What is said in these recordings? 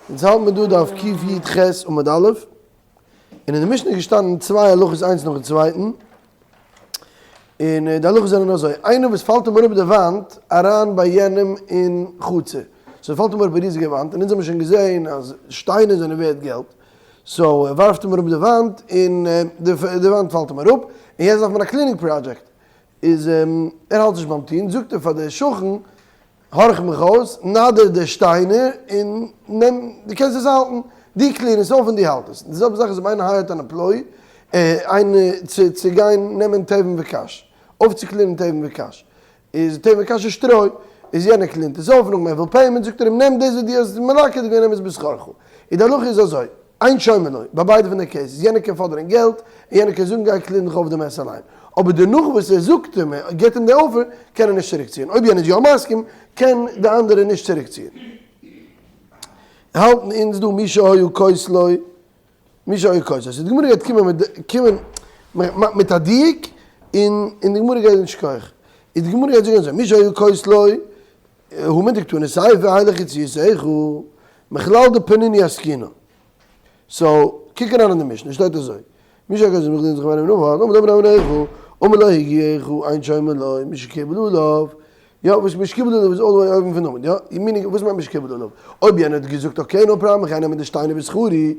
אונז האלט מיר דא דף קי"ח עמוד א', און אין די משנה איז געשטאנען צוויי הלכות איינס נאכן צווייטן, און די הלכות זענען אזוי, איינער וואס פאלט אים אראפ די וואנט אריין ביי יענעם אין חצר, סאו פאלט אים אראפ א ריזיגע וואנט, און אונז האבן שוין געזען אז שטיינער זענען ווערט געלט, סאו ער ווארפט אים אראפ די וואנט און די וואנט פאלט אים אראפ, און יעצט דארף מען א cleaning project, איז ער האלט נישט ביים טון, זאגט ער פאר די שכן, הארך מיך אויס, נאדיר די שטיינער און נעם, דו קענסט עס האלטן, דו clean עס אויף און דו האלט עס. די זעלבע זאך איז אויב איינער hire ט אן employee איינער צו צו גיין נעמען תבן וקש, אויפצו clean ען תבן וקש, איז תבן וקש איז שטרוי, איז יענער clean ט עס אויף, נאכדעם ער וויל payment זאגט ער אים נעם דאס וואס דו האסט מלקט געווען נעם עס בשכרך. איז די הלכה איז אזוי, אין שומעין לו, ביי ביידע פון די cases, יענער קען פאדערען געלט, און יענער קען זאגן גיי clean דיך אויף די mess אליין. אבער דערנאך וואס ער זאגט אים, ער גיבט אים די offer, קען ער נישט צוריקציען. אויב יענער איז יא מסכים, קען די אנדערע נישט צוריקציען. האלטן אונז דא מי שהיה כותלו, מי שהיה כותלו. סאו די גמרא גייט קומען מיט קומען מיט א דיוק, און און די גמרא גייט נישט כח. איז די גמרא גייט זאגן אזוי, מי שהיה כותלו, הא מדקתני סיפא הילך יציאתך מכלל דפנינהו עסקינן. סאו קוק אריין אין די משנה שטייט אזוי מי שהיה כותלו מכלל דפנינהו עסקינן אמר לו אבניך אמר לו הגיעך אין שומעין לו משקיבל עליו יא וואס משקיבל עליו איז all the way אויבן פון עמוד יא meaning וואס מיינט משקיבל עליו אויב יענער האט געזאגט okay no problem איך גיי נעמען די שטיינער בשכרי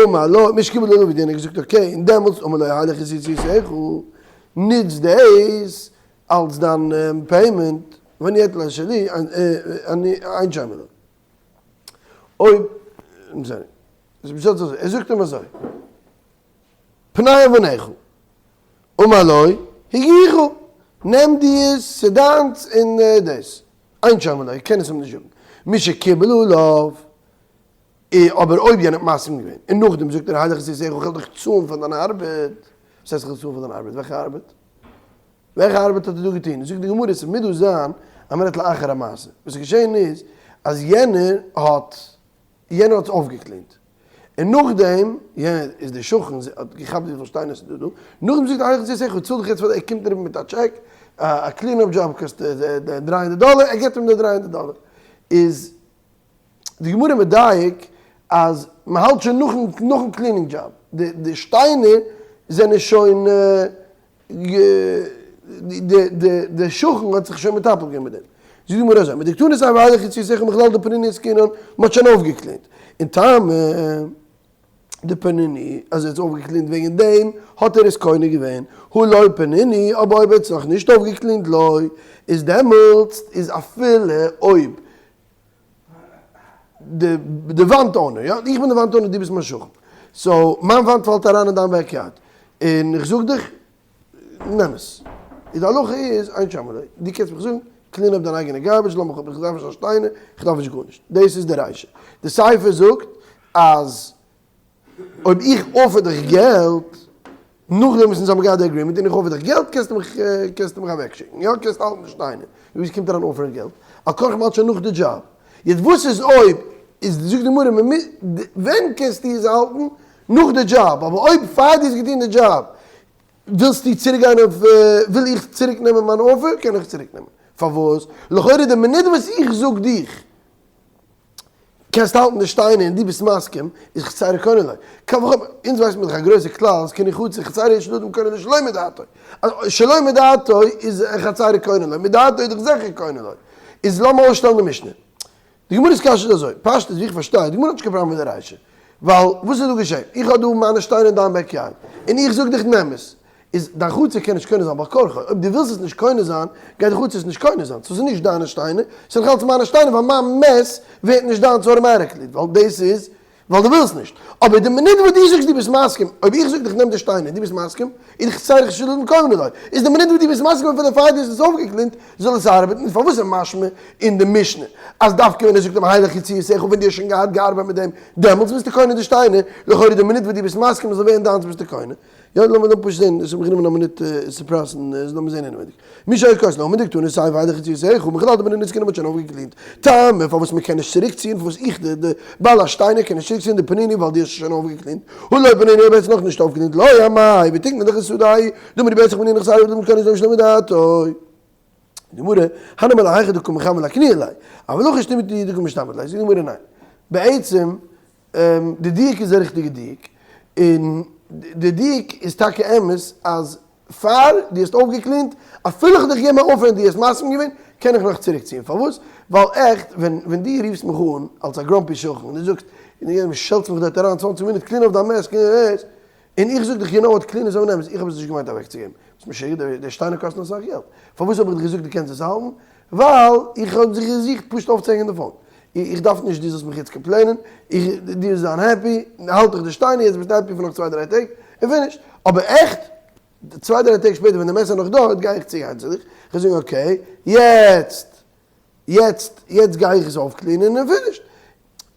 אמר לו משקיבל עליו האט יענער געזאגט okay און דעמאלטס אמר לו הילך יציאתך נוץ דאס אלס דיין payment, ואני אטול את שלי, אין שומעין לו. אויב, ער זאגט אים אזוי, פני אבניך, אמר לו, הגיעך, נעם דיעס, ס'דיינס און דאס, אין שומעין לו, איך קען עס אים נישט זאגן, משקיבל עליו, אבער אויב יענער האט מסכים געווען, און נאכדעם זאגט ער הילך יציאתך, איך וועל דיך צאלן פאר דיין ארבעט, וואס הייסט איך וועל צאלן פאר דיין ארבעט, וועלכע ארבעט? וועלכע ארבעט האט ער דא געטון? זאגט די גמרא, ס'מוז דא זיין אז מ'רעדט לאחר המעשה. וואס איז געשען איז, אז יענער האט, יענער האט עס אויפגע clean ט, און נאכדעם, יענער איז דער שכן, האט געכאפט וויפיל שטיינער ס'איז דא דא, נאכדעם זאגט ער הילך יציאתך, איך צאל דיך יעצט פאר די, ער קומט אריבער מיט א טשעק, א clean up job קאסט 300 דאלער, ער געבט אים די 300 דאלער. איז די גמרא מדייק אז מען האלט שוין נאכן נאכן cleaning job, די די שטיינער זענען שוין די די די שכן האט זיך שוין מטפל געווען מיט דעם. זאגט די גמרא אזוי, מדקתני סיפא הילך יציאתך מכלל דפנינהו עסקינן, מען האט שוין אויפגע clean ט, און טעמא דפנינהו אז ער האט עס אויפגע clean ט וועגן דעם האט ער עס קונה געווען, הא לא פנינהו אבער אויב ער האט עס נאכנישט אויפגע clean ט לא, איז דעמאלטס איז אפילו אויב די וואנט owner, יא, איך בין די וואנט owner דו ביסט מיין שכן, so מיין וואנט פאלט אריין אין דיין backyard, און איך זאג דיך, נעם עס. איז די הלכה איז, אין שומעין לו, דו קענסט מיך זאגן, clean up דיין אייגענע garbage, לאז מיך אפ, איך דארף נישט קיין שטיינער, איך דארף נישט גארנישט. דאס איז די רישא. די סיפא זאגט אז אויב איך offer דיך געלט, נאכדעם וואס אונז האבן געהאט די agreement און איך offer דיך געלט קענסטו מיך קענסטו מיך אוועקשיקן, יא קענסט האלטן די שטיינער, ווי קומט אריין offer ן געלט? על כרחך מ'האלט שוין נאך די דזשאב. יעצט וואס איז אויב איז זאגט די גמרא מ'מוז ווען קענסטו עס האלטן? נאך די דזשאב, אבער אויב פאר דו האסט געטון די דזשאב ווילסטו צוריק גיין אויף וויל איך צוריק נעמען מיין offer קען איך צוריק נעמען. פארוואס? לכאורה די מינוט וואס איך זאג דיך קענסט האלטן די שטיינער און דו ביסט מסכים, איז חצרו קונה לו. קל וחומר, אונז ווייסן מיר דאך א גרויסע כלל אז קנין חצר חצרו של אדם קונה לו שלא מדעתו. אז שלא מדעתו איז חצרו קונה לו, מדעתו איז דאך זיכער קונה לו. איז לאמיר אויסשטעלן די משנה. די גמרא'ס קשיא איז אזוי, פשטות ווי איך פארשטיי, די גמרא האט נישט קיין פראבלעם מיט די רישא. ווייל וואס איז דא געשען? איך האב דא מיינע שטיינער אין דיין backyard, און איך זאג דיך נעם עס. איז דיין חצר קען נישט קונה זיין בעל כרחו, אויב דו ווילסט עס נישט קונה זיין, גייט די חצר עס נישט קונה זיין, סאו ס'איז נישט דיינע שטיינער, ס'איז נאך אלץ מיינע שטיינער ווייל מיין mess ווערט נישט דיינס automatically, ווייל דאס איז ווייל דו ווילסט נישט, אבער די מינוט וואס דו זאגסט דו ביסט מסכים, אויב איך זאג דיך נעם די שטיינער און דו ביסט מסכים, איז דאך חצרך של אדם קונה לו, איז די מינוט וואס דו ביסט מסכים אפילו פאר דו האסט עס אויפגע clean ט, זאל עס ארבעטן, איז פארוואס איז משמע אין די משנה אז דווקא ווען ער זאגט אים הילך יציאתך ווען דו האסט שוין געהאט געארבעט מיט דעם, דעמאלטס ביסטו קונה די שטיינער, לכאורה די מינוט וואס דו ביסט מסכים עס זאל ווערן דיינס ביסטו קונה. יא, לאמיר דא פשוט זען, עס האט מיך גענומען א מינוט עס צו process ן, איז לאמיר זען אינעווייניג. מי שהיה כותלו מדקתני סיפא הילך יציאתך, מכלל דפנינהו עסקינן מ'האט שוין אויפגע clean ט. טעמא פארוואס מ'קען נישט צוריקציען, פארוואס איך די די בעל השטיינער קען נישט צוריקציען דפנינהו ווייל דו האסט עס שוין אויפגע clean ט, הא לא פנינהו אויב ער האט עס נאכנישט אויפגע clean ט לא אמאי ותיקנא דכסודאי דאמר רבי יצחק פנינהו חצרו של אדם קונה לו שלא מדעתו. די גמרא, הני מילי היכא דקא מכוון לאקנויי ליה, אבל הכא אשתמיטתא הוא דקא משתמיט ליה, זאגט די גמרא ניין, בעצם די דיוק איז א ריכטיגע דיוק, און די דיוק איז טאקע אמת אז פאר דו האסט אויפגעקלינט, אפילו איך האב דיך געגעבן א offer און דו האסט מסכים געווען, קען איך נאך צוריקציען, פארוואס? ווייל עכט ווען ווען דו רופסט מיך אן אלס א grumpy שכן און דו זאגסט, און דו שעלטסט מיך דארט אריין צוואנציג מינוט clean אויף דיין mess, clean אויף דאס, און איך זאג דיך you know what clean עס אויף און אמת, איך האב עס נישט געמיינט אוועקצוגעבן, ביסט משוגע, די שטיינער קאסטן אסאך געלט, פארוואס האב איך דיך געזאגט דו קענסט עס האלטן? ווייל איך האב זיך געזוכט פשוט אויפצוהענגען די phone, איך דארף נישט דו זאלסט מיך יעצט complain ען, איך דו זאלסט זיין happy, האלט איך די שטיינער, יעצט ביסטו happy פאר נאך צוויי דריי טעג, און finish. אבער עכט, צוויי דריי טעג שפעטער ווען די mess איז נאך דארט, גיי איך צוגיין צו דיך, איך וועל זאגן okay, יעצט, יעצט, יעצט גיי איך עס אויפקלינען און finished.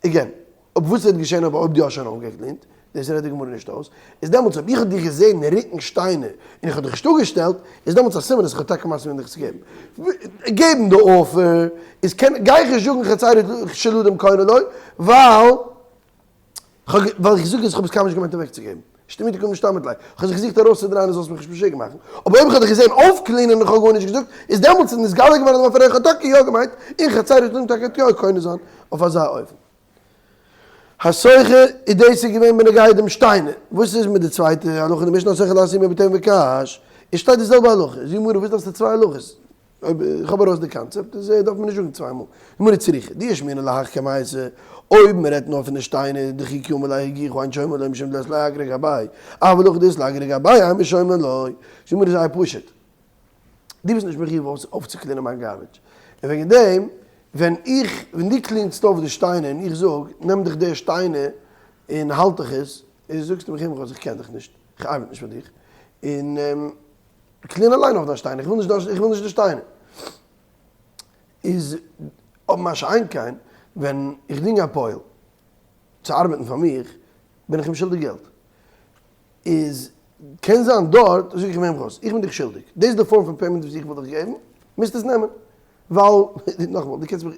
Again, אויב וואס וועט געשען אויב אויב דו האסט שוין אויפגעקלינט, דאס רעדט די גמרא נישט אויס, איז דעמאלטס אויב איך האב דיך געזען רוקן שטיינער און איך האב דיך נישט אפגעשטעלט, איז דעמאלטס א סימן אז איך האב טאקע מסכים געווען דיך צו געבן. געבן די offer איז קען גיי איך נישט זאגן חצרו של אדם קונה לו, ווייל ווייל איך זאג אז איך האב עס קיינמאל נישט געמיינט אוועקצוגעבן. אשתמוטי קא משתמיט ליה. איך האב זיך געזוכט ארויסצודרייען אז זאלסט מיך נישט משוגע מאכן. אבער אויב איך האב דיך געזען אויפקלינען און איך האב גארנישט געזאגט, איז דעמאלטס איז נתגלה געווארן אז מיין פארעכט האט טאקע יא געמיינט, און חצרו של אדם טאקע האט יא קונה זיין אויף אזא אופן. הסוחר איז דאס איז געווען בנוגע דעם שטיינער. וואס איז מיט די צווייטע הלכה אין די משנה הסוחר לעשות עמו בתבן וקש? עס שטייט די זעלבע הלכה. זאגט די גמרא וואס דארפסטו צוויי הלכות? אויב איך האב ארויס די קאנצעפט איז דארף מען נישט זאגן צוויי מאל. גמרא צריכא דאי אשמועינן להך קמייתא, אויב מען רעדט נאר פון די שטיינער, דכי קאמר ליה הגיחו אין שומעין לו משום דלית ליה אגרא גביה, אבל הכא דאית ליה אגרא גביה אימא שומעין לו. זאגט גמרא זייער פשוט, דו ביסט נישט מחיוב אויפצוקלינען מיין garbage, און וועגן דעם ווען איך ווען דו קלינסט אויף די שטיינער און איך זאג נעם דיך די שטיינער און האלט דיך עס, איז זאגסטו מיך איך קען דיך נישט, איך ארבעט נישט פאר דיך, און clean אליין אויף דיין שטיינער, איך וויל נישט דיין, איך וויל נישט די שטיינער. איז אבער מה שאין כן, ווען איך דינג א פועל צו ארבעטן פאר מיך, בין איך אים שולדיג געלט. איז קען זיין דארט זאג איך אים וואס, איך בין דיך שולדיג, דאס איז די form פון payment וואס איך וויל דיך געבן, מוזט עס נעמען. ווייל, נאכאמאל, דו קענסט מיך,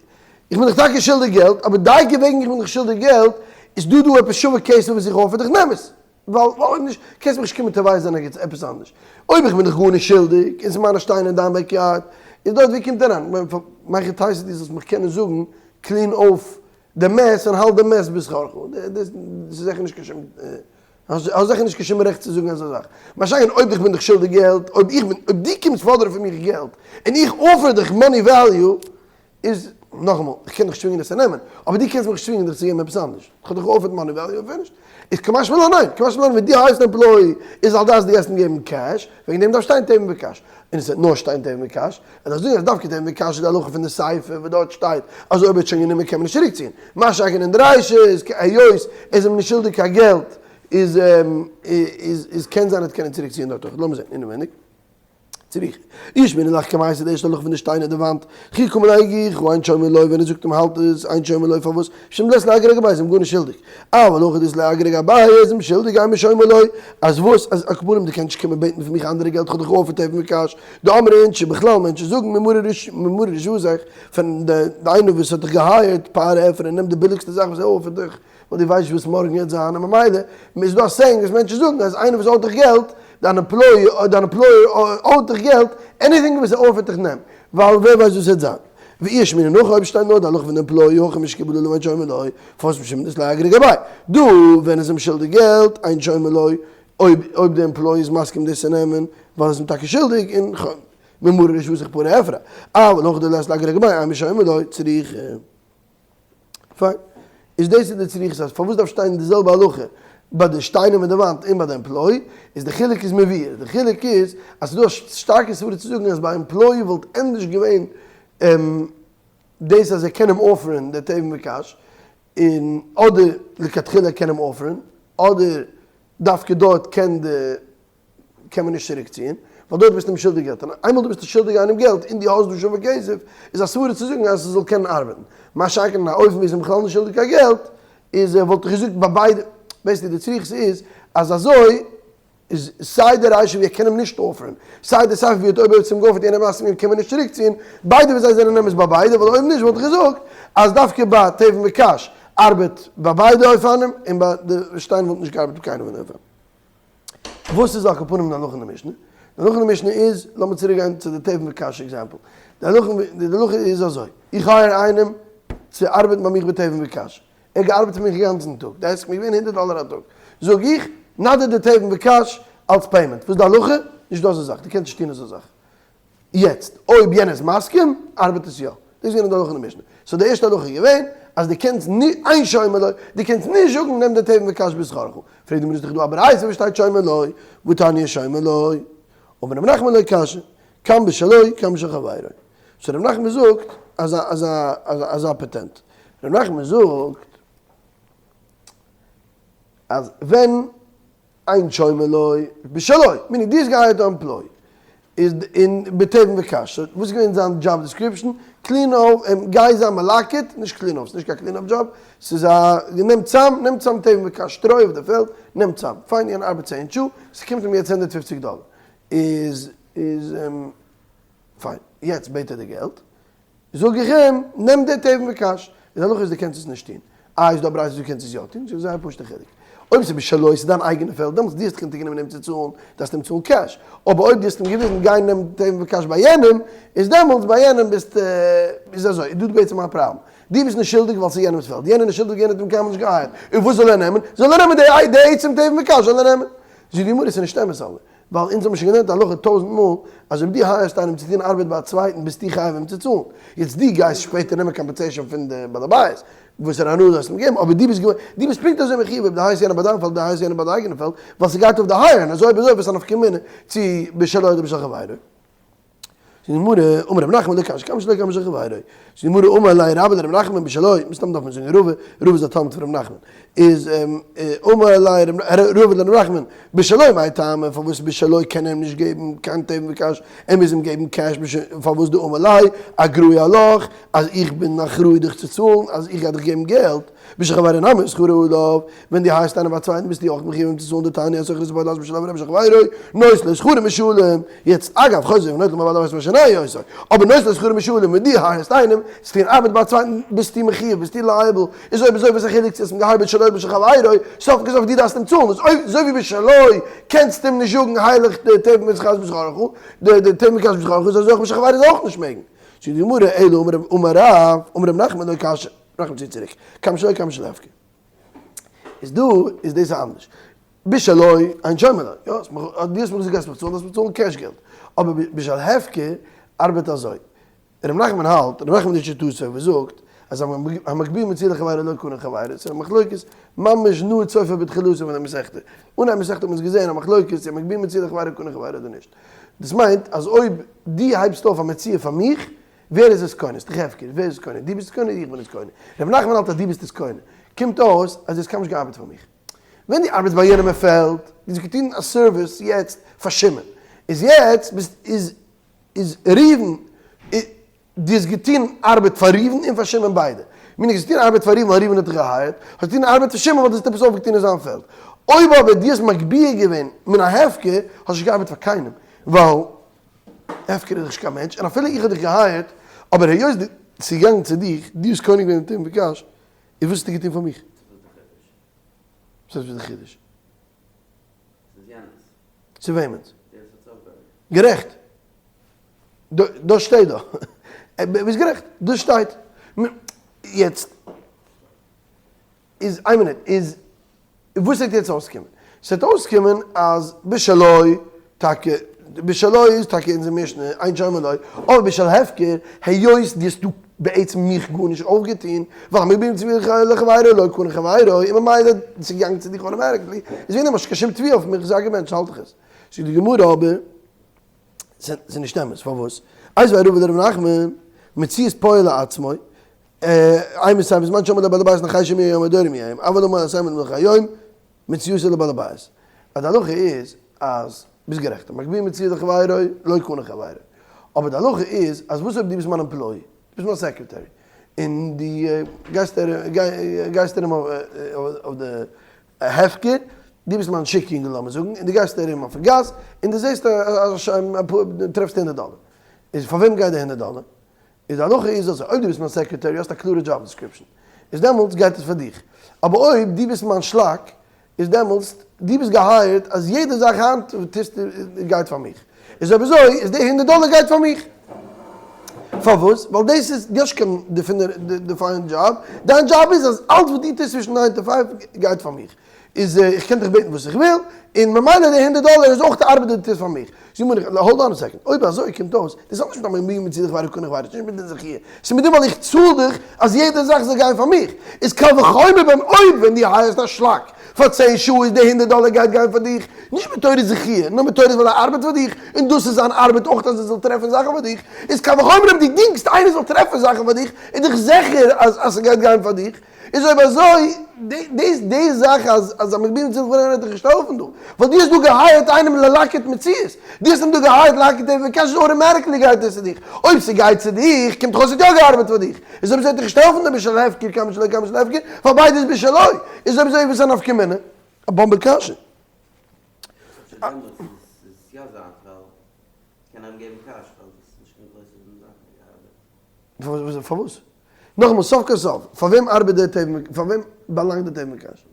איך בין דיך טאקע שולדיג געלט, אבער דייקא וועגן איך בין דיך שולדיג געלט, איז דא דא עפעס שווה כסף וואס איך offer דיך, נעם עס. ווייל אויב נישט קענסט מיך נישט קומען תובע זיין ערגעץ עפעס אנדערש. אויב איך בין דיך גארנישט שולדיג און ס'איז מיינע שטיינער אין דיין backyard, איז דארט ווי קומט אריין? מהיכי תיתי דו זאלסט מיך קענען זאגן clean אויף די mess און האלט די mess בשכרך. דאס איז זיכער נישט קיין שום, האסט זיכער נישט קיין שום רעכט צו זאגן אזא זאך. מה שאין כן אויב איך בין דיך שולדיג געלט, אויב איך בין, אויב דו קומסט פאדערן פון מיך געלט און איך offer דיך money value, איז, נאכאמאל, איך קען דיך צווינגען עס צו נעמען, אבער דו קענסט מיך נישט צווינגען דיך צו געבן עפעס אנדערש. איך האב דיך גע offer ט money value און finished. איז קא משמע לן ניין, קא משמע לן ווען דו הייסט employee איז על דעת דו גייסט אים געבן cash, וועגן דעם דארף שטיין תבן וקש. און עס וועט נאר שטיין תבן וקש, און אז דו זאגסט דווקא תבן וקש איז די הלכה פון די סיפא וואס דארט שטייט אז אויב ער האט שוין גענומען קען מען נישט צוריקציען. מה שאין כן אין די רישא איז היות ער איז אים נישט שולדיג קיין געלט איז איז קען זיין ער וועט קענען צוריקציען דארט אויך. לאמיר זען אינעווייניג. צריכא. אי אשמועינן להך קמייתא די ערשטע הלכה פון די שטיינער די וואנט, כי קאמר ליה הגיחו אין שומעין לו ווען ער זאגט אים האלט עס אין שומעין לו פארוואס משום דלית ליה אגרא גביה איז אים גארנישט שולדיג אבל הכא דאית ליה אגרא גביה איז אים שולדיג אימא שומעין לו אז וואס אז על כל פנים דו קענסט נישט קומען בעטן פון מיך אנדערע געלט כ'האב דיך גע offer ט תבן וקש דאמרי אינשי בכלל מענטשן זאגן ממרי רשעותיך פון די איינער וואס האט דיך גע hire ט פאר עפענען נעם די ביליגסטע זאך וואס ער offer ט דיך ווייל דו ווייסט נישט וואס מארגן וועט זיין, און ממילא איז דא א saying וואס מענטשן זאגן אז איינער וואס owe ט דיך געלט, דיין employee אדער דיין employer owe ט דיך געלט, anything וואס ער offer ט דיך נעם, ווייל ווער ווייסט וואס וועט זיין. ואי אשמועינן הכא אויב שטייט נאר די הלכה פון די employee הכא משקיבל עליו אין שומעין לו, פארוואס משום דאית ליה אגרא גביה. דא ווען איז אים שולדיג געלט, אין שומעין לו, אויב אויב די employee איז מסכים דאס צו נעמען, ווייל ער איז אים טאקע שולדיג, און ממרי רשעותיך פרי עפרא. אבל הכא דלית ליה אגרא גביה, אימא שומעין לו, צריכא. פיין. איז דאס איז די צריכות אז פארוואס דארף שטיין די זעלבע הלכה ביי די שטיינער מיט די וואנט און ביי די employee, איז די חילוק איז מבואר, די חילוק איז אז ס'איז דא א שטארקע סברה צו זאגן אז ביי employee וואלט ענדערש געווען דאס אז ער קען אים offer ן די תבן וקש, און אדער לכתחילה ער קען אים offer ן, אדער דווקא דארט קען די קען מען נישט צוריק ציען, ווייל דארט ביסטו אים שולדיג געלט, און איינמאל דו ביסט שולדיג איינעם געלט און דו האסט דא שווה כסף, איז א סברה צו זאגן אז עס זאל קענען ארבעטן. מה שאין כן אין א אופן ווי עס איז אים בכלל נישט שולדיג קיין געלט, איז ער וואלט איך געזאגט ביי ביידע, בעיסיקלי די צריכות איז אז אזוי איז סיי די רישא ווי ער קען אים נישט offer ן, סיי די סיפא ווי אויב ער האט עס אים גע offer ט און ער מסכים געווען קען מען נישט צוריק ציען, ביידע ווי זיי זענען אמת ביי ביידע, ווייל אויב נישט וואלט איך געזאגט אז דווקא ביי תבן וקש ארבעט ביי ביידע אופנים און ביי די שטיין וואלט נישט געארבעט ביי קיינעם פון די אופנים. וואס איז על כל פנים די הלכה אין די משנה? די הלכה אין די משנה איז, לאמיר צוריק גיין צו די תבן וקש example. די הלכה די הלכה איז אזוי, איך hire איינעם צו ארבעטן ביי מיך בתבן וקש, ער האט געארבעט פאר מיך גאנצן טאג, די עסק איז געווען הונדערט דאלער א טאג, זאג איך, נא דיר די תבן וקש אלס payment, וואס איז די הלכה? נישט דא אזא זאך, דו קענסט נישט טון אזא זאך. יעצט, אויב יענער איז מסכים, ארבעט עס יא. דאס איז געווען די הלכה אין די משנה. so די ערשטע הלכה איז געווען, אז דו קענסט נישט, אין שומעין לו, דו קענסט נישט זאגן נעם די תבן וקש בשכרך. פרעגט די גמרא איז דאך דא א ברייתא וואס שטייט שומעין לו, והתניא שומעין לו. אמר רב נחמן לא קשיא, כאן בשלו כאן בשל חברו. so רב נחמן זאגט אזא אזא אזא פאטענט. רב נחמן זאגט אז ווען אין שומעין לו בשלו, meaning דו האסט גע hire ט א employee, איז אין בתבן וקש, so וואס איז געווען זיין job description? clean אויף, גיי זיין מלקט, נישט clean אויף, ס'נישט קיין clean up job, ס'איז א, נעם צאם, נעם צאם תבן וקש, שטרוי אויף די פעלד, נעם צאם, פיין יענער ארבעט צען שעה, ס'קומט אים יעצט 150 דאלער, איז איז פיין, יעצט בעט ער די געלט, זאג איך אים, נעם די תבן וקש, די הלכה איז דו קענסט עס נישט טון, איי איז דא א ברייתא דו קענסט עס יא טון, ס'איז זייער פשוט'ע חילוק, אויב ס'איז בשלו ס'איז דיין אייגענע פעלד דעמאלטס דו האסט דיך אונטערגענומען אים צו צאלן, דארפסטו אים צאלן cash, אבער אויב דו האסט אים געוויזן גיי נעם תבן וקש ביי יענעם, איז דעמאלטס ביי יענעם ביסטו, איז אזוי, איז דא בעצם א פראבלעם, דו ביסט נישט שולדיג ווייל ס'איז יענעמ'ס פעלד, יענער איז נישט שולדיג יענער האט אים קיינמאל נישט גע hire ט, און וואס זאל ער נעמען? זאל ער נעמען די עצם תבן וקש זאל ער נעמען. זאגט די גמרא ס'איז נישט אמת אבער. ווייל אונז האבן שוין געלערנט הלכה טויזנט מאל אז אויב דו hire סט איינעם צו טון ארבעט ביי א צווייטן ביסטו חייב אים צו צאלן. יעצט דו גייסט שפעטער נעמען compensation פון די בעל הבית וואס ער הנאה דו האסט אים געגעבן, אבער דו ביסט געווען, דו ביסט פונקט אזוי מחיוב אויב דו hire סט יענעם ביי דיין פעלד דו hire סט יענעם ביי די אייגענע פעלד, ווייל ס'גייט אויף די hire און אזוי אויב אזוי וואס איז א נפקא מינה צו בשלו אדער בשל חברו. זאגט די גמרא, אמר רב נחמן לא קשיא כאן בשלו כאן בשל חברו. זאגט די גמרא, אמר ליה רבה לרב נחמן בשלו, מסתם דארף מען זאגן רבא, רבא איז א תלמיד פון רב נחמן, איז אמר ליה רבא לרב נחמן בשלו מאי טעמא, פארוואס בשלו קען ער אים נישט געבן קיין תבן וקש, ער מוז אים געבן cash, פארוואס דאמר ליה אגראי עלך, אז איך בין אחראי דיך צו צאלן, אז איך גיי דיך געבן געלט. בשל חברו נמי שכרו עליו, ווען דו hire סט איינעם ביי א צווייטן ביסטו אויך מחיוב אים צו צאלן דתניא השוכר את הפועל בשל חברו בשל חברו, נותן לו שכרו משולם, יעצט אגב חוזר ונוטל מבעל הבית מה שנאה אותו, אבער נותן לו שכרו משולם ווען דו hire סט איינעם צו טון ארבעט ביי א צווייטן ביסטו מחיוב ביסטו liable, איז אויב אזוי וואס א חילוק צו האסט אים גע hire ט בשלו בשל חברו, סוף כל סוף דו דארפסט אים צאלן, איז אויב אזוי ווי בשלו קענסטו אים נישט זאגן הייליך די תבן וקש בשכרך, די תבן וקש בשכרך איז אזוי אויך בשל חברו איז אויך נישט מעגן. זאגט די גמרא אלא אמר רב, אמר רב נחמן לא קשיא. רחם צו צוריק. כאן בשלו כאן בשל הפקר. איז דא איז דאס אנדערש. בשלו אין שומעין לו. יא, דו האסט מיר געזאגט גייסט מיך צאלן, דארפסט מיר צאלן cash געלט. אבער בשל הפקר ארבעט אזוי. ר' נחמן האלט, ר' נחמן לשיטתו וואס זאגט אז המגביה מציאה לחבירו לא קנה חבירו, ס'איז א מחלוקת ממש נעוץ סופו בתחילתו פון די מסכתא. אנהייב מסכתא האט מען עס געזען א מחלוקת צו המגביה מציאה לחבירו קנה חבירו אדער נישט. דאס מיינט אז אויב דו הייבסט אויף א מציאה פאר מיך, ווער איז עס קונה? ס'דאך הפקר, ווער איז עס קונה? דו ביסט עס קונה אדער איך בין עס קונה? ר' נחמן האלט אז דו ביסט עס קונה. קומט אויס אז דו האסט קיינמאל נישט געארבעט פאר מיך. ווען דו ארבעטסט ביי יענעם אין פעלד, דו האסט געטון א service יעצט פאר שמעון. איז יעצט ביסט איז איז ראובן דו האסט געטון ארבעט פאר ראובן און פאר שמעון ביידע. meaning האסט געטון ארבעט פאר ראובן ווייל ראובן האט דיך גע hire ט, האסט געטון ארבעט פאר שמעון ווייל דו האסט עפעס אויפגעטון אין זיין פעלד. אויב אבער דו האסט מגביה געווען מן ההפקר, האסט נישט געארבעט פאר קיינעם, ווייל הפקר איז נישט קיין מענטש, און אפילו איך האב דיך גע hire ט, אבער היות די, ס'איז געגאנגען צו דיך, דו האסט קונה געווען דעם תבן וקש, איז וואס האסטו געטון פאר מיך? וואס איז די חידוש? וואס איז די חידוש? ס'איז יענעמ'ס. צו וועמענס? דער וואס האט עס אויפגעהויבן. גערעכט. דאס שטייט דא. ביסט גערעכט. דאס שטייט. יעצט. איז, איין מינוט, איז וואס וועט יעצט אויסקומען? ס'וועט אויסקומען אז בשלו טאקע, בשלו איז טאקע אונזער משנה, אין שומעין לו, אבער בשל הפקר, היות דו האסט דא בעצם מיך גארנישט אויפגעטון, ווייל המגביה מציאה לחבירו לא קנה חבירו, און ממילא ס'איז געגאנגען צו דיך automatically, איז וועגן דעם האסטו קיין שום תביעה אויף מיך, זיי געבענטשט האלט איך עס. זאגט די גמרא אבער, ס'איז נישט אמת, פארוואס? איתיביה רבא לרב נחמן, מציאת פועל לעצמו, אימתי בזמן שאמר לו בעל הבית נחשו מי היום או דורי מי היום, אבל אמר הסיים למלך היום, מציאתו לבעל הבית. אז די הלכה איז אז, ביסט גערעכט, המגביה מציאה לחבירו לא קנה חבירו. אבער די הלכה איז אז וואס אויב דו ביסט מיין employee, דו ביסט מיין secretary, און דו גייסט גייסט ארום אויף די הפקר, דו ביסט מיין שיק יונגל לאמיר זאגן, און דו גייסט ארום אויפן גאס, און דו זעסט א טרעפסט הונדערט דאלער. איז פאר וועם גייט די הונדערט דאלער? איז די הלכה איז אזוי, אויב דו ביסט מיין secretary האסט א קלארע job description, איז דעמאלטס גייט עס פאר דיך, אבער אויב דו ביסט מיין שלאק, איז דעמאלטס דו ביסט גע hire ט אז יעדע זאך היינט טוסטו גייט פאר מיך, איז אויב אזוי איז די הונדערט דאלער גייט פאר מיך. פארוואס? ווייל דאס איז, דו האסט קיין defined job, דיין דזשאב איז אז אלץ וואס דו טוסט צווישן nine to five גייט פאר מיך. איז איך קען דיך בעטן וואס איך וויל, און ממילא די הונדערט דאלער איז אויך די ארבעט וואס דו טוסט פאר מיך. זאג מיר, hold on a second, אויב אזוי קומט אויס, דאס האט נישט מיט א מי מוציא לך ווייטער קונה ווייטער, ס'נישט מיט די זכי', ס'איז מיט דעם ווייל איך צאל דיך אז יעדע זאך זאל גיין פאר מיך. איז קל וחומר ביים אויב ווען דו hire סט א שלאק פאר צען שעה איז די הונדערט דאלער גייט גיין פאר דיך, נישט מתורת זכי', נאר מתורת ווייל ער ארבעט פאר דיך, און דאס איז זיין ארבעט אויך אז ער זאל טרעפן זאכן פאר דיך, איז קל וחומר אויב דו דינגסט איינער זאל טרעפן זאכן פאר דיך, איז דאך זיכער אז אז ס'גייט גיין פאר דיך. איז אויב אזוי, די די זאך אז אז המגביהים מציאות וכו' וועט דיך נישט העלפן דא, ווייל דו האסט דא גע hire ט איינעם ללקט מציאות, דו האסט אים דא גע hire ט לקט תבן וקש איז automatically גייט עס צו דיך, אויב ס'גייט צו דיך קומט דאך אויס ס'האט יא געארבעט פאר דיך, איז אויב אזוי וועט דיך נישט העלפן די בשל הפקר כאן בשלו כאן בשל הפקר, ווייל ביידע איז בשלו, איז אויב אזוי וואס איז א נפקא מינה? א באמבע קשיא. דעמאלטס איז עס יא זיינס ווייל קען ער אים געבן קעש ווייל דאס איז נישט קיין גרויסע זאך ער געארבעט. פארוואס? נאכאמאל, סוף כל סוף, פאר וועם ארבעט דער תבן, פאר וועם באלאנגט דער תבן וקש?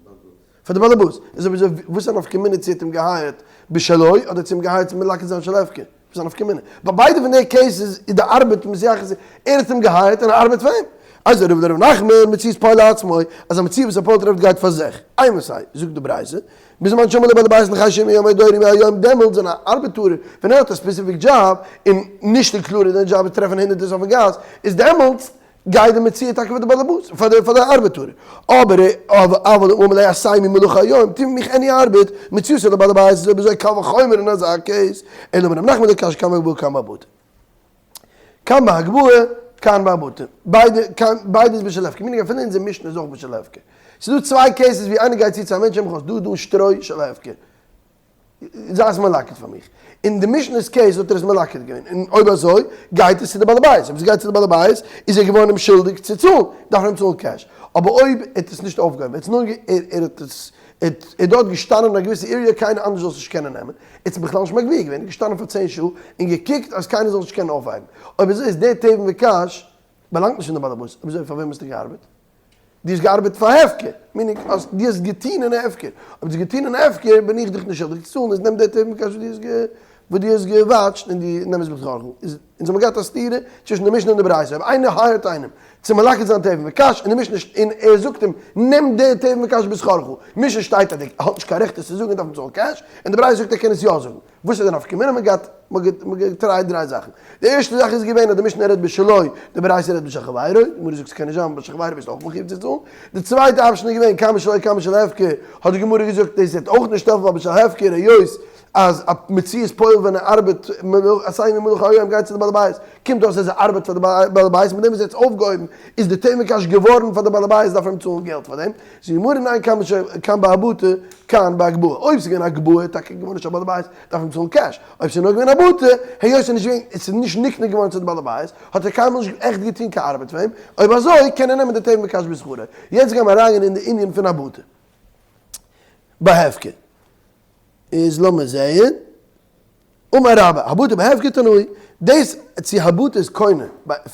פאר די באלעבאס. איז אויב אזוי, וואס איז א נפקא מינה צו ער האט אים גע hire ט בשלו, אדער צו אים גע hire ט צו מלקט זיין של הפקר? וואס איז א נפקא מינה? ביי ביידע פון די cases איז די ארבעט מתייחס, ער האט אים גע hire ט און ער ארבעט פאר אים. איז רב לרב נחמן, מציאת פועל לעצמו, אז א מציאה וואס א פועל טרעפט גייט פאר זיך. אימתי, זאגט די ברייתא, בזמן שאמר לו בעל הבית לחשב מיום דורי מהיום דעמאלטס ווען א ארבעטארער ווען ער האט א specific job און נישט included אין די דזשאב איז טרעפן הונדערטערס אויפן גאס איז דעמאלטס גייט די מציאה טאקע פאר די בעלעבאס פאר די פאר די ארבעטארער אבער אבל אם אמר לו עשה עמי מלאכה היום טו מיט מיך any ארבעט מציאתו לבעל הבית איז אויב אזוי קל וחומר אין אזא case אלא אמר רב נחמן לא קשיא כאן בהגבהה כאן בהבטה. כאן בהגבהה, כאן בהבטה. ביידע, כאן, ביידע איז בשל הפקר. meaning אפילו אונזער משנה איז אויך בשל הפקר. ס'איז דא צוויי cases ווי איינער גייט צו צו א מענטש און דא דא שטרוי של הפקר. זיי עס מלקט פאר מיך. אין די משנה'ס case האט ער עס מלקט געווען. און אויב אזוי, גייט עס צו די בעל הבית. אויב עס גייט צו די בעל הבית, איז ער געווארן אים שולדיג צו צאלן. דארף ער אים צאלן cash. אבער אויב ער האט עס נישט אויפגעהויבן, ער האט עס נאר, ער האט עס ער איז דארט געשטאנען אין א געוויסע area קיינער אנדערש זאל עס נישט קענען נעמען, ער האט זיך בכלל נישט מגביה געווען, ער איז געשטאנען פאר צען שעה און געקוקט אז קיינער זאל נישט קענען אויפהייבן, אויב אזוי איז דער תבן וקש באלאנגט נישט אין די באלעבאס, אויב אזוי פאר וועם האסטו געארבעט? דו האסט געארבעט פאר הפקר, meaning אז דו האסט געטון אין הפקר, אויב דו האסט געטון אין הפקר בין איך דיך נישט שולדיג צו צאלן, איז נעם דער תבן וקש וואס דו האסט גע watch ט און דו נעם עס בשכרך. איז אונז האבן געהאט א סתירה צווישן די משנה און די ברייתא, אויב איינער hire ט איינעם צו מלקט זיין תבן וקש און די משנה און ער זאגט אים נעם די תבן וקש בשכרך, משנה שטייט אז ער האט נישט קיין רעכט עס צו זאגן ער דארף אים צאלן cash, און די ברייתא זאגט ער קען עס יא זאגן. וואס איז די נפקא מינה? מען געהאט מען האט גע try ט דריי זאכן. די ערשטע זאך איז געווען אז די משנה רעדט בשלו, די ברייתא רעדט בשל חברו, די גמרא זאגט ס'קען נישט זיין בשל חברו ביסטו אויך מחויב צו צאלן. די צווייטע option איז געווען כאן בשלו כאן בשל הפקר, האט די גמרא געזאגט דאס וועט אויך נישט העלפן ווייל בשל הפקר היות אז א מציאת פועל ווען ער ארבעט עשה עמי מלאכה היום גייט צו די בעל הבית, קומט אויס אז ער ארבעט פאר די בעל הבית, מיט דעם וואס ער האט עס אויפגעהויבן איז די תבן וקש געווארן פאר די בעל הבית דארף ער אים צאלן געלט פאר דעם, זאגט די גמרא ניין כאן בהבטה כאן בהגבהה, אויב ס'איז געווען הגבהה איז טאקע געווארן נישט א בעל הבית דארף אים צאלן cash, אויב ס'איז נאר געווען הבטה היות ס'איז נישט געווען עס איז נישט נקנה געווארן צו די בעל הבית האט ער קיינמאל נישט עכט געטון קיין ארבעט פאר אים, אויב אזוי קען ער נעמען די תבן וקש בשכרו. יעצט גיימער אריינגיין אין די ענין פון הבטה בהפקר. איז לאמיר זעהן, אמר רבה, הבטה בהפקר תנאי, דאס צו הבטה איז קונה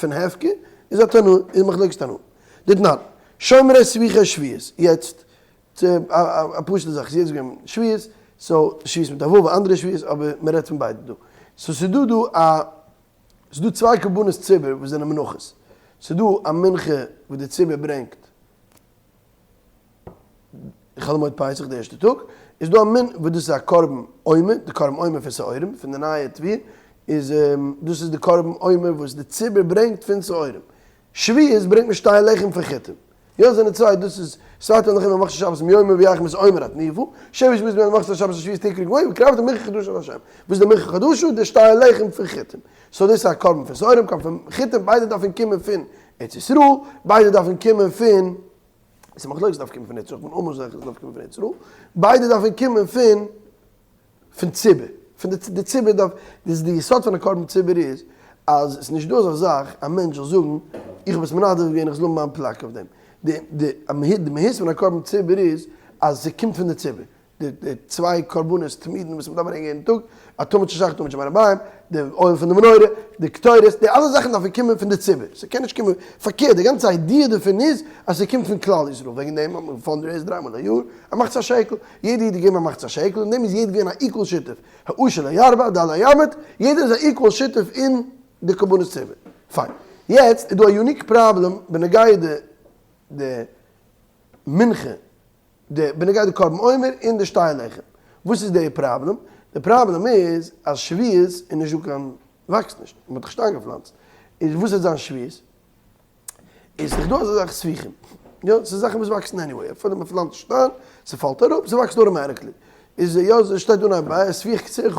פון הפקר איז א תנאי, איז מחלוקת תנאים. דתנן, שומרי ספיחי שביעית, יעצט א פשוטע זאך, ס'איז יעצט געווען שביעית, so שביעית מיט א ו', אנדערע שביעית, אבער מ'רעדט פון ביידע דא. so ס'איז דא דא א, ס'איז דא צוויי קרבנות ציבור וואס זענען מנחות. ס'איז דא א מנחה וואס די ציבור ברענגט חול המועד פסח די ערשטע טאג, איז דא א מין וואס דאס איז א קרבן עומר, די קרבן עומר פון שעורים, פון די נייע תבואה, איז דאס איז די קרבן עומר וואס די ציבור ברענגט פון שעורים. שבועות ברענגט מען שתי לחם פון חיטים. יא זענען צוויי, דאס איז ושארתם לכם ממחרת השבת מיום הביאכם את עומר התנופה, שבע שבועות מיום ממחרת השבת השביעית תקרבו גמור, והקרבתם מנחה חדשה לה'. וואס איז די מנחה חדשה? די שתי לחם פון חיטים. so דאס איז א קרבן פון שעורים, קרבן פון חיטים, ביידע דארפן קומען פון ארץ ישראל, ביידע דארפן קומען פון, עס איז מחלוקת דארף קומען פון ארץ ישראל, כ'בין almost זיכער עס דארף קומען פון ארץ ישראל, ביידע דארפן קומען פון פון ציבור, פון די די ציבור דארף, דאס איז די יסוד פון א קרבן ציבור איז, אז עס איז נישט דא אזא זאך א מענטש זאל זאגן, איך האב עס מנדב געווען איך זאל האבן מיין פלאק אויף דעם, די די די מהות פון א קרבן ציבור איז אז ס'קומט פון די ציבור, די די צוויי קרבנות תמידין וואס מ'דארף ברענגען יעדן טאג, א תמיד של שחר תמיד של בין הערביים, די אויל פון די מנורה, די קטורת, די אלע זאכן דארפן קומען פון די ציבור, ס'קען נישט קומען, פארקערט די גאנצע idea דערפון איז אז ס'קומט פון כלל ישראל, וועגן דעם האט מען fundraised דריי מאל א יאר, א מחצית השקל, יעדע איד געגעבן א מחצית השקל, אין דעם איז יעדער געווען א equal שותף, העשיר לא ירבה, הדל לא ימעיט, יעדער איז א equal שותף אין די קרבנות ציבור, פיין. יעצט איז דא א unique פראבלעם בנוגע די די מנחה, די בנוגע די קרבן עומר און די שתי הלחם. וואס איז די פראבלעם? די פראבלעם איז אז שביעית איז נישט דא קיין, וואקסט נישט, מען האט דאך נישט איינגעפלאנצט, איז וואס וועט זיין שביעית? איז דאך דא אזא זאך ספיחים, יא, ס'איז זאכן וואס וואקסן anyway, אפילו מען פלאנצט נישט איין, ס'פאלט אראפ, ס'וואקסט automatically, איז יא, ס'שטייט אן א ספיח קצירך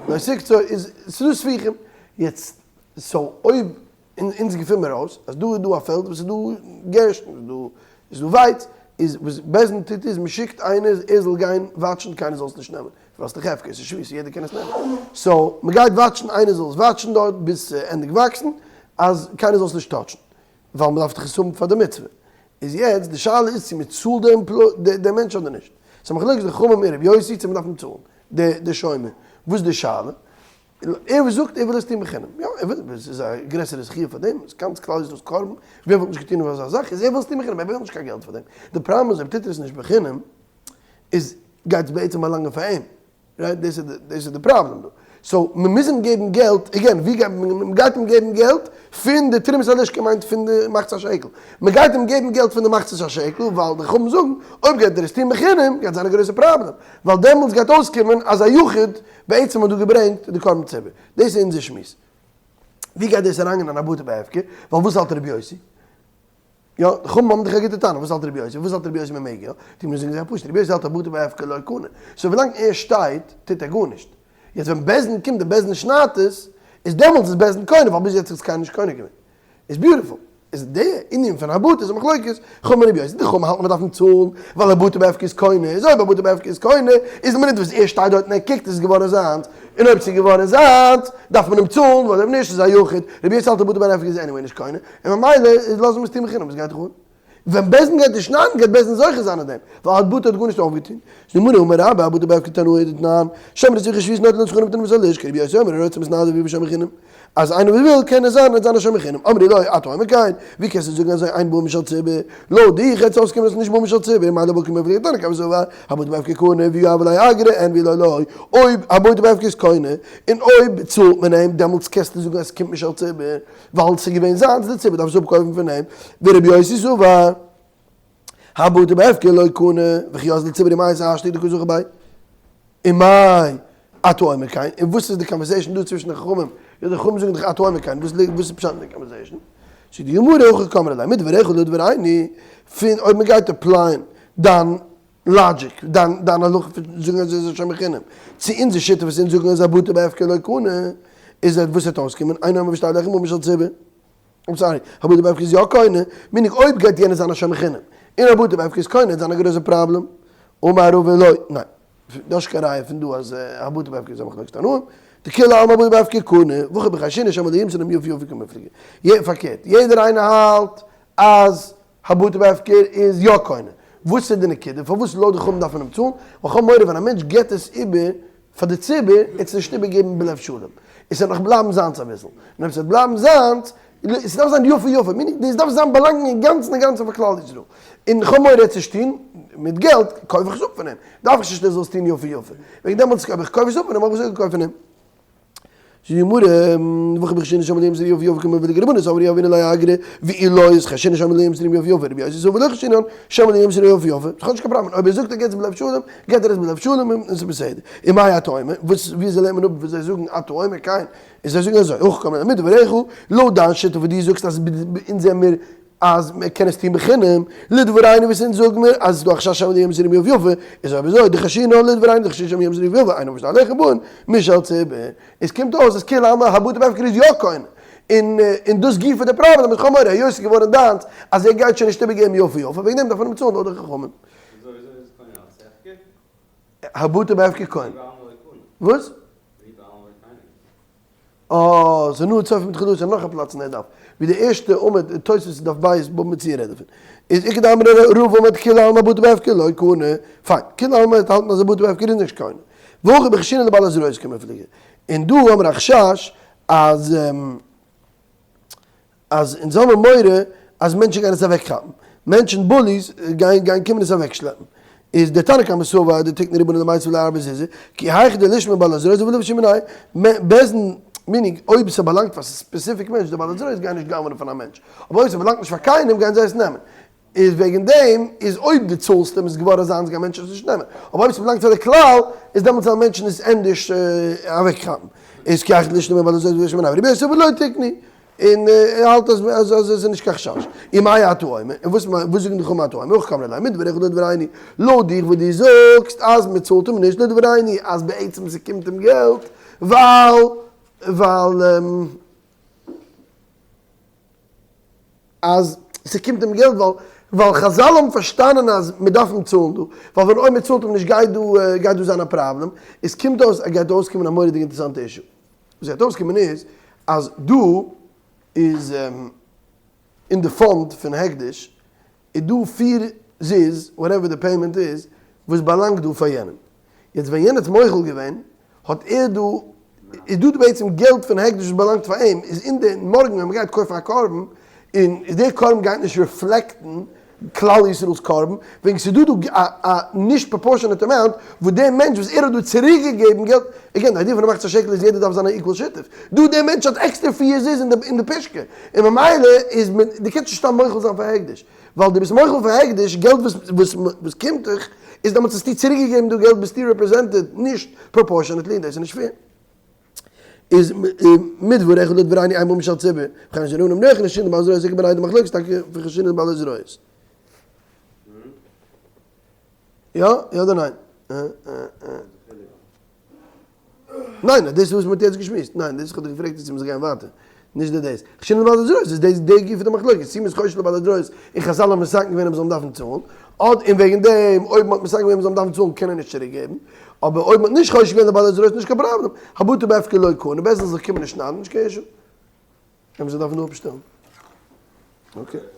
לא תקצור, איז ס'דא ספיחים, יעצט, so אויב אונז געפין מיר אויס אז דא איז דא א פעלד וואס איז דא גערשטן, איז דא איז דא ווייץ, איז וואס בית דין טוט איז מ'שיקט איינער ער זאל גיין watch ן קיינער זאל עס נישט נעמען, ווייל ס'איז דאך הפקר, ס'איז שביעית יעדער קען עס נעמען, so מ'גייט watch ן איינער זאל עס watch ן דארט ביז ס'ענדיגט וואקסן, אז קיינער זאל עס נישט touch ן, ווייל מ'דארף דאך עס האבן פאר די מצוה. איז יעצט די שאלה איז צו מ'צאלט דעם מענטש אדער נישט. ס'איז א מחלוקת די חכמים און רבי יוסי צו מ'דארף אים צאלן, די שומר. וואס איז די שאלה? ער וואס זאגט ער וויל עס טון בחינם, יא ער וויל, עס איז א גרעסערע זכי' פאר דעם, עס גאנץ כלל ישראל איז קרבן, ווער וואלט נישט געטון אזא זאך, איז ער וויל עס טון בחינם, ער וויל נישט קיין געלט פאר דעם. די פראבלעם איז אויב טוט ער עס נישט בחינם, איז גייט עס בעצם באלאנגען פאר אים. right? דאס איז דאס איז די פראבלעם דא. so מען מוז אים געבן געלט, again, ווי גייט מען גייט אים געבן געלט פון די תרומת הלשכה מיינט פון די מחצית השקל. מען גייט אים געבן געלט פון די מחצית השקל ווייל די חכמים זאגן אויב גייט ער עס טון בחינם גייט זיין א גרויסע פראבלעם, ווייל דעמאלטס גייט אויסקומען אז א יחיד בעצם האט דא געברענגט די קרבן ציבור. דאס איז אונזער שמועס. ווי גייט דאס אריינגיין אין הבטה בהפקר? ווייל וואס האלט רבי יוסי? יא, די חכמים האבן דאך א גוטע טענה, וואס האלט רבי יוסי? וואס האלט רבי יוסי מען מעג יא? די גמרא זאגט זייער פשוט, רבי יוסי האלט הבטה בהפקר לא קנה, so ווילאנג ער שטייט טוט ער גארנישט, יעצט ווען בית דין קומט און בית דין שניידט עס, איז דעמאלטס איז בית דין קונה, ווייל ביז יעצט איז קיינער נישט קונה געווען. איז beautiful. איז די ענין פון הבטה איז א מחלוקת, חכמים און רבי יוסי, די חכמים האלטן מען דארף אים צאלן, ווייל הבטה בהפקר איז קונה, איז אויב הבטה בהפקר איז קונה, איז די מינוט וואס ער שטייט דארט און ער קוקט איז עס געווארן זיינס, און אויב ס'איז געווארן זיינס, דארף מען אים צאלן, ווייל אויב נישט איז א יחיד, רבי יוסי האלט הבטה בהפקר איז anyway נישט קונה, און ממילא איז לאזן מיר עס טון בחינם, וואס גייט דיך אן? ווען בית דין גייט נישט שניידן גייט בית דין זוכה זיין אין דעם, ווייל הבטה האט גארנישט אויפגעטון. זאגט די גמרא אמר רבה הבטה בהפקר תנאי דתנן, שומר ספיחי שביעית נוטלין שכרן מתרומת הלשכה, רבי יוסי אומר הרוצה מתנדב יבא שומר חינם, אז איינער וואס וויל קען ער זיין וועט זיין א שומר חינם, אמרו לו אתה אומר כן, ווי קענסטו זאגן אזוי אין באין משל ציבור, לויט דיך העט עס אויסקומען אז עס איז נישט באין משל ציבור, מאי לאו קמפלגי תנא קמא סבר, הבטה בהפקר קנה ואי יהבי ליה אגרא אין ואי לא לא, אויב הבטה בהפקר איז קונה, און אויב צאלט מען אים, דעמאלטס קענסטו זאגן אז עס קומט משל ציבור. ווייל ס'איז געווען זיינס, די ציבור דארף עס אפקויפן פון אים, ורבי יוסי סבר, הבטה בהפקר לא קנה, וכי אזל ציבור ומייתי השתא דקא זכי ביה, ומאי אתה אומר כן, און וואס איז די conversation דא צווישן די חכמים, יא די חכמים זאגן דאך אתה אומר כן, וואס איז פשט אין די conversation? זאגט די גמרא הכי קאמרי ליה, מדבריך לדברינו, פון אויב מ'גייט apply ען דיין logic, דיין דיין הלכה פון זאגן אז עס איז שומר חינם, צו אונזער שיטה וואס אונז זאגן אז הבטה בהפקר לא קנה, איז וואס וועט אויסקומען, אין אומר ושתי הלחם באין משל ציבור. I'm sorry, הבטה בהפקר איז יא קונה, meaning אויב גייט יענער זיין א שומר חינם, און הבטה בהפקר איז קונה, וועט זיין א גרויסע פראבלעם. אמר רבא לא, ניין. דאס איז קיין ראיה פון דא אז הבטה בהפקר איז א מחלוקת תנאים, דכולי עלמא הבטה בהפקר קנה, והכא בחיישינן שמא לא ימסור להם יפה יפה קמיפלגי. פארקערט, יעדער איינער האלט אז הבטה בהפקר איז יא קונה. וואס איז די נקודה? פארוואס לויט די חכמים דארף מען אים צאלן? ווייל כ'האב מורא ווען א מענטש גיבט עס איבער פאר די ציבור, ער עס נישט איבערגעבן בלב שלם. עס וועט נאך בלייבן זיינס אביסל. און אויב עס וועט בלייבן זיינס, עס דארף זיין יפה יפה, meaning דאס דארף זיין באלאנגן אינגאנצן אינגאנצן פאר כלל ישראל. און כ'האב מורא עס נישט טון מיט געלט, קויף איך עס אפ פון אים. דארף איך נישט ער זאל עס טון יפה יפה. וועגן דעמאלטס אויב איך קויף עס אפ פון אים האב איך עס אפגעקויפט פון אים. זאגט די גמרא, והכא בחיישינן שמא לא ימסרו יפה יפה קמיפלגי רבנן סברי יהבינן ליה אגרא ואי לא איז חיישינן שמא לא ימסרו יפה יפה רבי יוסי סבר לא חיישינן שמא לא ימסרו יפה יפה איך האב נישט קיין פראבלעם אויב ער זאגט ער געט עס בלב שלם געט ער עס בלב שלם און עס איז בסדר ומאי אתה אומר וואס ווי אזוי לערנט מען אפ וואס זיי זאגן אתה אומר כן און זיי זאגן אזוי הכי קאמרי מדבריך לויט דיין שיטה וואס דו זאגסט אז אונז זעמיר אז מען קען עס טון בחינם, לדברינו וואס אונז זאג מיר אז עס איז דא א חשש שמא ימסרו יפה יפה, איז אויב אזוי דחיישינן לדברינו דחיישינן שמא ימסרו יפה יפה, אין אומר ושתי הלחם באין משל ציבור, עס קומט אויס אז כולי עלמא הבטה בהפקר איז יא קונה, און און דאס גופא די פראבלעם איז כ'האב מורא היות עס איז געווארן דיינס אז ער גייט שוין נישט איבערגעבן יפה יפה וועגן דעם דארף מען אים צאלן לויט די חכמים. הבטה בהפקר קונה. וואס? אה, ס'איז נאר צופים מיט חדשים, נאך א פלאץ אין דער דף, ווי די ערשטע עמוד אין תוספות דף ב' בבא מציעא רעדט דערפון, איז איכא דאמרי רבא אמר כולי עלמא הבטה בהפקר לא קנה, פיין, כולי עלמא האלטן אז הבטה בהפקר איז נישט קונה, והכא בחיישינן לבעל הזרועות קמיפלגי, און דא האמיר א חשש אז. אז אונז האבן מורא אז מענטשן גייען עס אוועקכאפן, מענטשן bullies גייען גייען קומען עס אוועקשלעפן, איז דער תנא קמא סבר דתיקנו רבנן למיתב ליה ארבע זוזי, כי היכי דלישמע בעל הזרועות ולבשי מינייהו, בית דין. Meaning, אויב ס'באלאנגט פאר specific מענטש, די בעלי זרועות גייען נישט גנב'נען פון א מענטש, אבער אויב ס'באלאנגט נישט פאר קיינעם גייען זיי עס נעמען. איז וועגן דעם איז אויב דו צאלסט אים איז געווארן זיינס גייען מענטשן עס נישט נעמען, אבער אויב ס'באלאנגט פאר די כלל איז דעמאלטס וועלן מענטשן עס ענדערש אוועקכאפן. איז כי היכי דלישנו בעלי זרועות וישנו מנין רבי יוסי ולא תקני. און ער האלט אז אז עס איז נישט קיין חשש. ומאי אתה אומר, און וואס וואס זאגן די חכמים אתה אומר, הכי קאמרי ליה, מדבריך לדברינו, לויט דיך וואס דו זאגסט אז מען צאלט אים נישט לדברינו אז בעצם ס'קומט אים געלט ווייל ווייל אז ס'קומט אים געלט ווייל ווייל חזל האבן פארשטאנען אז מען דארף אים צאלן דא, ווייל ווען אויב מען צאלט אים נישט גייט דא גייט דא זיין א פראבלעם, עס קומט אויס עס גייט אויסקומען א מורא'דיגע אינטערעסאנטע issue. וואס גייט אויסקומען איז אז דא איז אין די fund פון הקדש איז דא פיר זוז whatever די payment איז וואס באלאנגט דא פאר יענעם. יעצט ווען יענער האט מוחל געווען האט ער דא איז דא בעצם געלט פון הקדש וואס באלאנגט פאר אים איז אין די מארגן ווען מ'גייט קויפן א קרבן און דער קרבן גייט נישט reflect ן כלל ישראל'ס קרבן, וועגן ס'איז דא דא א א נישט proportionate amount וואס דער מענטש וואס ער האט דא צוריק געגעבן געלט, again די idea פון די מחצית השקל איז יעדער דארף זיין א equal שותף, דא דער מענטש האט עקסטער פיר זוז אין די אין די פושקע, און ממילא איז מען, דו קענסט נישט סתם מוחל זיין פאר הקדש, ווייל דו ביסט מוחל פאר הקדש געלט וואס וואס וואס קומט דיך, איז דעמאלטס האסטו צוריק געגעבן דא געלט ביסטו represented נישט proportionately און דאס איז נישט fair. איז מדבריך לדברינו אין ממון של ציבור, וכן שאינם נוח לשינוי בעל זרועות, זיכער בני די מחלוקת טאקע פון חשינוי בעלי זרועות. יא? יא אדער ניין? ניין, דאס איז וואס מ'האט יעצט געשמועסט. ניין, דאס איך האב דיך געפרעגט איז צו מ'זאל גיין ווייטער. נישט די דאס. חשינוי בעלי זרועות איז דאס די גוף פון די מחלוקת. צו מ'איז חושד לבעלי זרועות און חזל האבן מתקן געווען אז מ'זאל דארפן צאלן. אד און וועגן דעם אויב מ'האט מתקן געווען מ'זאל דארפן צאלן קען ער נישט צוריק געבן. אבער אויב מ'האט נישט חושד געווען לבעלי זרועות נישט קיין פראבלעם. הבטה בהפקר לא קנה, בעסער זאל זיך קומען און שניידן נישט קיין issue. און מ'זאל דארפן דא אפשטעלן. Okay.